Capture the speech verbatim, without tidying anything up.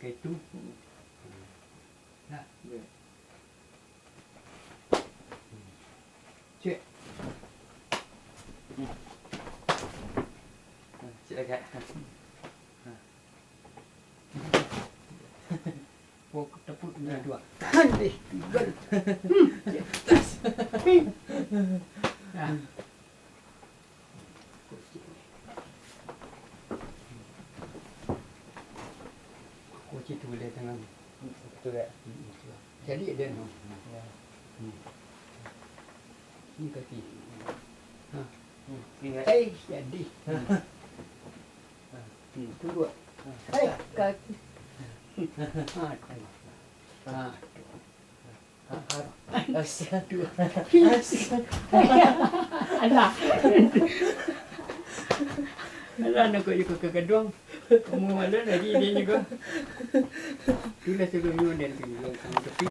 Ka itu. Nah. Cek. Cek agak. Oh, tepuk dua. Tahan deh. Hmm. Nah. Kunci tu boleh tangan. Betul tak? Hmm, betul. Jadi dia no. Ya. Hmm. Ni kaki. Ha. Hmm, ingat. Eh, jadi. Hmm, tunduk. Eh, kaki. Ha, tu. Ha, tu. Alah. Alah, nak kau juga ke gaduang. Kamu malu lagi dia juga. Itulah sebelumnya dan pinjau kamu tepi.